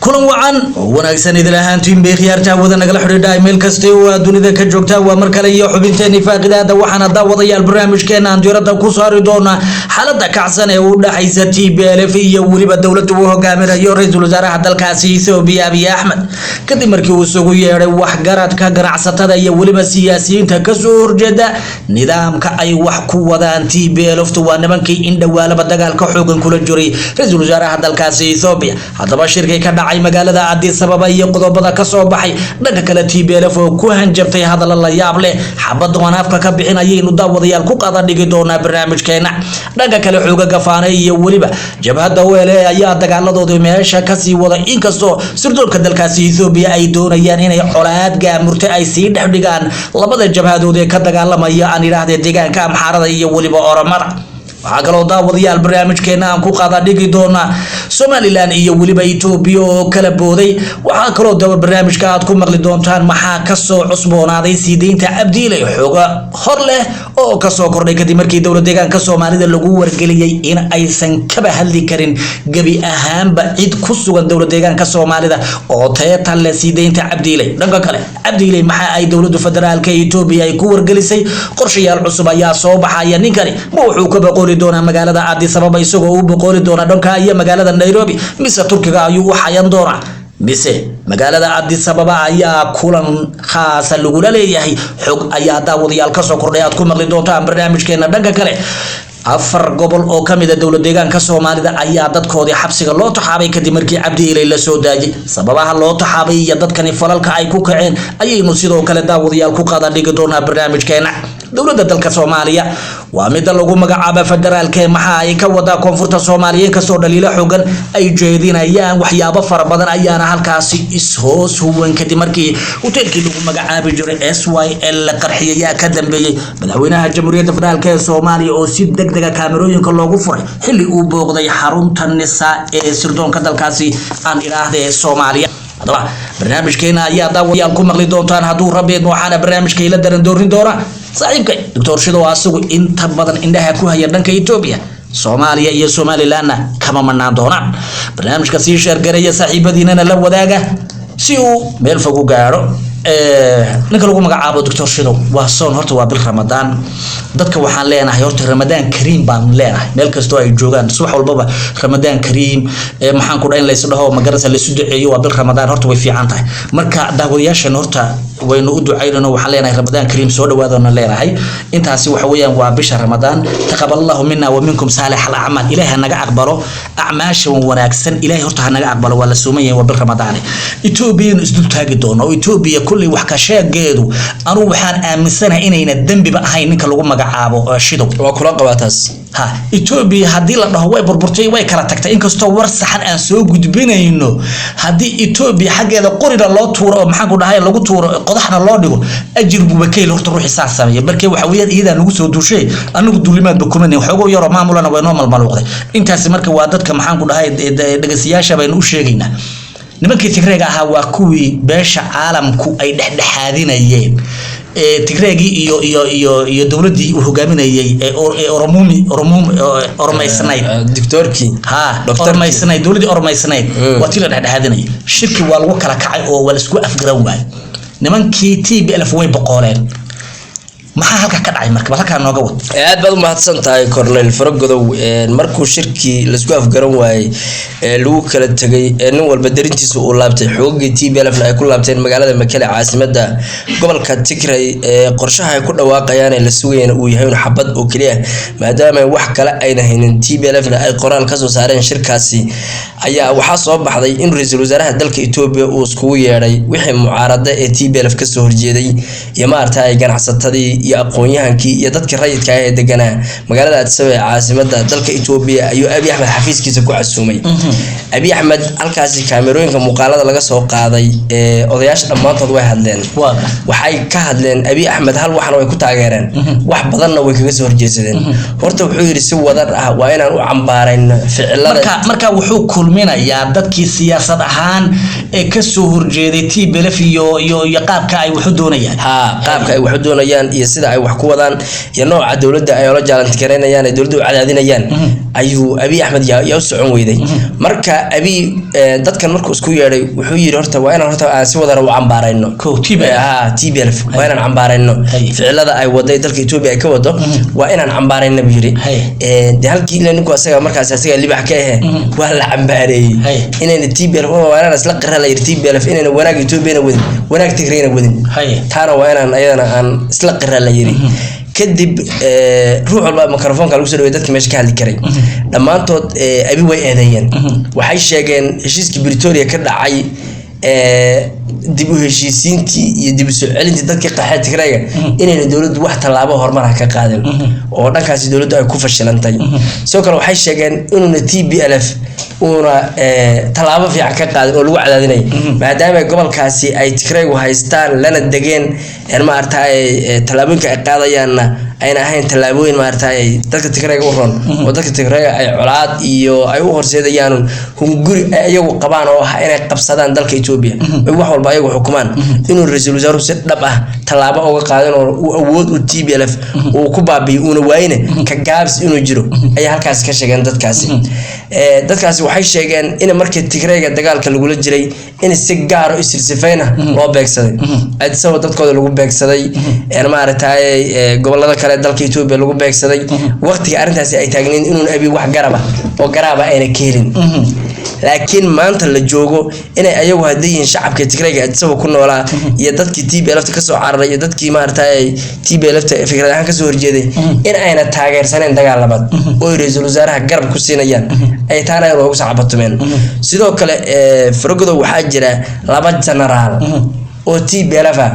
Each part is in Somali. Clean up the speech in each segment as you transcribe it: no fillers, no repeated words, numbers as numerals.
Kulan wacan oo wanaagsan idil ahaantiin bay khiyaarta hawada nagala xidhiidha meel kasta oo aad dunida ka joogtaa. Waa mar kale iyo xubinteeni faaqidaada. Waxaana daawadayaal barnaamijkeena aan diiradda ku saari doonaa xaaladda kacsan ee u dhaxaysa TPLF iyo weliba dowladda uu hogaaminayo ra-iisul wasaaraha dalkaasi Ethiopia, Abiy Axmed, kadib markii uu isugu yeedhay waxgaradka, ganacsatada iyo weliba siyaasiyiinta kasoo horjeeda nidaamka ay wax ku wadaan TPLF. Waa nimankii in dhowaalaba dagaalka xoogan kula jiray ra-iisul wasaaraha dalkaasi Ethiopia. Haddaba shirkay ka dhacay magaalada Addis Ababa iyo qodobada kasoo baxay, dhanka kale TPLF oo ku hanjabtay hadallo la yaab leh, xabad oon afka ka bixin, ayaynu daawadayaal ku qada dhigi doonaa barnaamijkeena. Dhanka kale, xoogaga Faane iyo weliba jabhadda OLA ayaa dagaaladoodii meesha kasii wada, inkastoo sirdoonka dalkaasi Ethiopia ay doonayaan inay colaad gaamurte ay sii dhex dhigaan labada jabhadood ee ka dagaalamaya, aan idhaahdee, deegaanka Amxaarada iyo weliba Oromada. Waxaa kaloo daawadayaal barnaamijkeena aan ku qaada dhigi doonaa Somaliland iyo weliba Etoobiya oo kala booday. Waxaa kaloo daba barnaamijka aad ku maqli doontaan maxaa kasoo cusboonaaday sii deynta Cabdiile, xooga hor leh oo kasoo kordhay kadib markii dowlad deegaanka Soomaalida lagu wargeliyey in aysan kaba hadli karin gebi ahaanba cid ku sugan dowlad deegaanka Soomaalida oo teetan leh sii deynta Cabdiile. Dhanka kale, Cabdiile maxaa ay dowladda federaalka Etoobiya ay ku wargelisay? Qorshayaal cusub ayaa soo baxaya. Ninkani ma wuxuu ka boqoli doonaa magaalada Addis Ababa isagoo u boqoli doona dhanka iyo magaalada Nairobi, mise Turkiga ayuu u xayan doonaa, mise magaalada Addis Ababa ayaa kulan khaasa lagula leeyahay? Xog ayaa daawadayaal kasoo kordhay aad ku maqli doontaan barnaamijkeena. Dhanka kale, afar gobol oo kamid a dowlad deegaanka Soomaalida ayaa dadkoodii xabsiga loo taxaabay kadib markii Cabdi Ilay la soo daayay. Sababaha loo taxaabay iyo dadkani falalka ay ku kaceen ayaynu sidoo kale daawadayaal ku qaada dhigi doonaa barnaamijkeena. Dowladda dalka Soomaaliya waa midda lagu magacaaba federaalke, maxaa ay ka wadaa koonfurta Soomaaliya, inkastoo dhaliilo xoogan ay jeedinayaan? Waxyaabo fara badan ayaana halkaasi ishoos huwan kadib markii hoteelkii lagu magacaabi jiray SYL la qarxiyayaa ka dambeeyey. Madaxweynaha Jamhuuriyadda Federaalk ee Soomaaliya oo si degdega kaamerooyinka loogu furay xilli uu booqday xarunta NISA ee sirdoonka dalkaasi, aan idhaahdee, Soomaaliya. Haddaba barnaamijkeena ayaa daawayaal ku maqli doontaan hadduu Rabbi. Waxaana barnaamijka ila daran doorin doona saaxiibkay Doctor Shidow, asagu inta badan indhaha ku haya dhanka Etoobiya. Soomaaliya iyo Somalilandna kama manaan doonaan. Barnaamijka sii share gareeya, saaxiibadiinana la wadaaga si uu meel fog u gaadho. Ninka lagu magacaabo Doctor Shidow, waa soon horta, waa bil Ramadaan. Dadka waxaan leenahay horta Ramadaan kariim baan leenahay meel kastoo ay joogaan. Subax walbaba Ramadaan kariim, maxaan ku dhahay, in lays dhaho, magarasa, laysu duceeyo, waa bil Ramadaan, horta way fiican tahay. Marka daawadayaashan horta waynu u ducaynayno, waxaan leenahay Ramadaan kariim, soo dhawaadana leenahay. Intaasi waxa weeyaan waa bisha Ramadaan. Taqabal Allahu mina wa minkum saalix al acmaal. Ilaahay ha naga aqbalo acmaasha wanaagsan, Ilaahay horta ha naga aqbalo. Waa la sooman yahay, waa bil Ramadaane. Etoobiyanu isdul taagi doono oo Etoobiya kulley wax ka sheegeedu anugu waxaan aaminsanahay inayna dembiba ahayn ninka lagu magacaabo Shidow. Waa kula qabaa taas. Ha, Etoobiya haddii la dhaho way burburtay, way kala tagtay, inkastoo war saxan aan soo gudbinayno, haddii Etoobiya xaggeeda qorina loo tuuro oo, maxaan ku dhahay, lagu tuuro, qodaxna loo dhigo, ajir buuba ka heli horta ruuxii saas sameeya. Markee waxa weeyaan iyadaa nagu soo duushay, anagu duulimaadba kumanay, waxoogo yaroo maamulana way noo malmaluuqday. Intaasi marka waa dadka, maxaan ku dhahay, dhegeystayaasha baynu u sheegaynaa. Nimankii Tigreega ahaa waa kuwii beesha caalamku ay dhexdhexaadinayeen, Tigreegii iyo dowladdii uu hogaaminayay ee Oromumi Oromum oromaysnayd. Doctorkii. Ha. Doctorkii. Oromaysnayd, dowladdii oromaysnayd. Waa tii la dhexdhexaadinayay. Shirki waa lagu kala kacay oo waa laisku afgaran waayey. Nimankii TPLF way boqooleen. Maxaa halkaa ka dhacay? Marka bal halkaa nooga wad. Aad baad u mahadsan tahay, Cornel Faragodow. Markuu shirkii laisku afgaran waayey ee lagu kala tegay ee nin walba darintiisa uu laabtay, xoogagii TPLF na ay ku laabteen magaalada Makele, caasimada gobolka Tigray, ee qorshaha ay ku dhawaaqayaan ee la sugayana uu yahay un xabad oo keliya, maadaama wax kale ayna haynin, TPLF na ay qoraal kasoo saareen shirkaasi, ayaa waxaa soo baxday in ra-iisul wasaaraha dalka Etoobiya uu iskugu yeedhay wixii mucaarada ee TPLF kasoo horjeeday iyo maaragtay ganacsatadii iyo aqoon-yahankii iyo dadkii rayidka ah ee deganaa magaalada Addis Ababa ee caasimada dalka Etoobiya. Ayuu Abiy Axmed xafiiskiisa ku casuumay. Abiy Axmed halkaasi kaamerooyinka muuqaalada laga soo qaaday ee odayaasha dhammaantood way hadleen. Waxay ka hadleen Abiy Axmed hal waxna way ku taageereen, wax badanna way kaga soo horjeedsadeen. Horta wuxuu yidhi si wadar ah waa inaan u cambaarayno ficilada. Marka wuxuu kulminayaa dadkii siyaasad ahaan ee kasoo horjeeday TPLF iyo qaabka ay wax u doonayaan. Ha, qaabka ay wax u doonayaan iyo sida ay wax ku wadaan iyo nooca dowladda ay ola jaalanti-garaynayaan, ay dowladda u cadaadinayaan, ayuu Abiy Axmed yaa u socon weyday. Marka Abiy dadkan markuu isku yeedhay, wuxuu yidhi horta waa inaan horta aan si wadana u cambaarayno. Kow, TPLF. Ha, TPLF waa inaan cambaarayno. Ficilada ay waday dalka Ethiopia ay ka wado waa inaan cambaarayno, buu yidhi. Dee halkii ila ninku asaga markaas asaga libax ka ahe waa la cambaareeyey. Inayna TPLF, waa inaan isla qira la yidhi, TPLF inayna wanaag Ethiopiana wadin, wanaag Tigrayna wadin. Taana waa inaan ayadana aan isla qira la yidhi. Kadib ruux walba mikrofoonka lagu soo dhaway, dadka meesha ka hadli karay dhammaantood Abi way eedeeyeen. Waxay sheegeen heshiiskii Pretoria ka dhacay, dib u heshiisiintii iyo dib u soo celintii dadkii qaxee Tigrayga, inayna dowladdu wax tallaabo horumar ah ka qaadin oo dhankaasi dowladdu ay ku fashilantay. Sidoo kale waxay sheegeen inuuna TPLF uuna tallaabo fiican ka qaadin oo lagu cadaadinay, maadaama gobolkaasi ay Tigraygu haystaan lana degeen, maaragtay, tallaabooyinka ay qaadayaanna ayna ahayn tallaabooyin maaragtay dadka Tigrayga u roon, oo dadka Tigrayga ay colaad iyo ay u horseedayaan hunguri ay iyagu qabaan oo ah inay qabsadaan dalka Ethiopia, ay wax walba ayagu xukumaan, inuu ra-iisul wasaaruhu si dhab ah tallaabo uga qaadin oo uu awood u TPLF uu ku baabiyo uuna waayine ka gaabis inuu jiro ayaa halkaasi ka sheegeen dadkaasi. Dadkaasi waxay sheegeen in markii Tigrayga dagaalka lagula jiray in si gaaro isirsifayna loo beegsaday, Addis Ababa dadkooda lagu beegsaday, maaragtay, gobolada kale dalka Ethiopia lagu beegsaday. Waqtiga arrintaasi ay taagnayn inuun Abi wax garaba oo garaaba ayna ka helin, laakiin maanta la joogo inay ayagu hadday yihiin shacabka Tigrayga Addis Ababa ku noolaa iyo dadkii TPLF kasoo cararay iyo dadkii maaragtay TPLF fikrad ahaan kasoo horjeeday in ayna taageersaneen dagaal labaad oo ay ra-iisul wasaaraha garab ku siinayaan, ay taana ay loogu sacabatumeen. Sidoo kale Faragodow, waxaa jira laba genaraal oo TPLF ah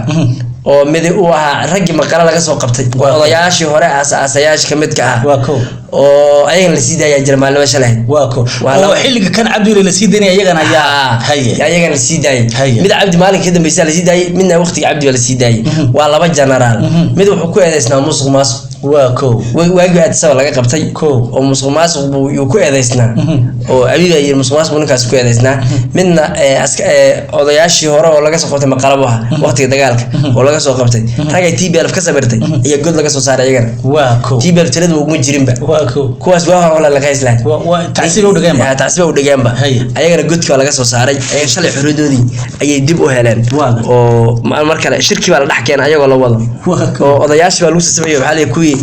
oo midi uu ahaa raggii maqale laga soo qabtay oo odayaashii hore aas-aasayaasha kamidka ah Waa kow. oo ayagana lasii daayaa jira maalimo shalay. Waa kow. Waa oo laba. Xilliga kan Cabdi la sii daynaya iyagana ayaa haye. Ayagana lasii daayay. Mid Cabdi maalinka ka dambeysa lasii daayay, midna waqtiga Cabdi baa lasii daayay. Waa laba genaraal. Mid wuxuu ku eedeysnaa musuq maasuq. Waa kow. Waagii Addis Ababa laga qabtay Kow. oo musuq maasuq buu yuu ku eedeysnaa, oo Abiy baa yiri musuq maasuq buu ninkaasi ku eedeysnaa. Midna odayaashii hore oo laga soo qabtay maqalabo ah waqtiga dagaalka oo laga soo qabtay, ragay TPLF ka sabirtay ayaa god laga soo saaray iyagana. Waa kow. TPLF tirada uguma jirinba. Waa kow. Kuwaas waa hore la qays lahayd. Waa tacsiib u dhigeenba. Tacsiib u dhigeenba. Ayagana godkii baa laga soo saaray. Ayaga shalay xorriyadoodii ayay dib u heleen. Oo mar kale shirkii baa la dhex keenay ayagoo la wado. Waa kow. Oo odayaashii baa lagu sasameeyey. Waxaa la yidhi kuwii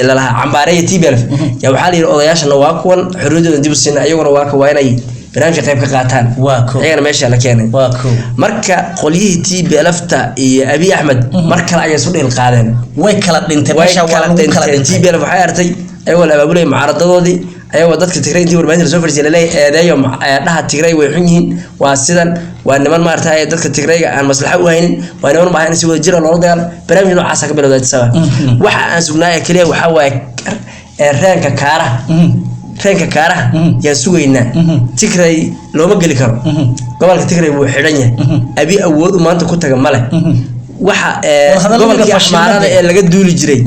lalahaa cambaareeya TPLF yaa waxaa la yidhi odayaashana waa kuwan xorriyadooda dib u siina, ayaguna waa ka waa inay barnaamijka qayb ka qaataan. Waa kow. Ayagana meesha la keenay. Waa kow. Marka qolyihii TPLF-ta iyo Abiy Axmed mar kale ayay isu dhil qaadeen. Way kala dhinteen. Way meesha waa kala lagu kala dhinteen. dhintay. TPLF waxay artay ayagoo la abaabulaya mucaaradadoodii, ayagoo dadka Tigray intii warbaahinta lasoo fadhiisay laleeyahay eedeeyo, dhaha Tigray way xun yihiin, waa sidan, waa niman maaragtay dadka Tigrayga aan maslaxo u haynin, waa niman u baahan in si wada jira loola dagaalo. Barnaamij noocaasa ka bilowday Addis Ababa. Waxa aan sugnaa ee keliya waxaa waaye reenka kaaraha, reenka kaaraha yaan sugaynaa. Tigray looma geli karo, gobolka Tigray wuu xidhan yahay. Abi awood u maanta ku taga male. Waxa Wadahadalladii gobolkii la fashilmay. Axmaarada ee laga duuli jiray,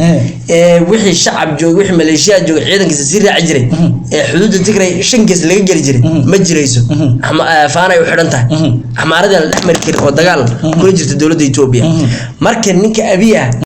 ee wixii shacab joogay, wixii maleeshiya joogay, ciidankiisa sii raaci jiray, ee xuduudda Tigray shan gees laga geli jiray ma jirayso. Faanay u xidhan tahay, Axmaaradii la dhex mari karin oo dagaal kula jirta dowladda Ethiopia. Marka ninka Abiy ah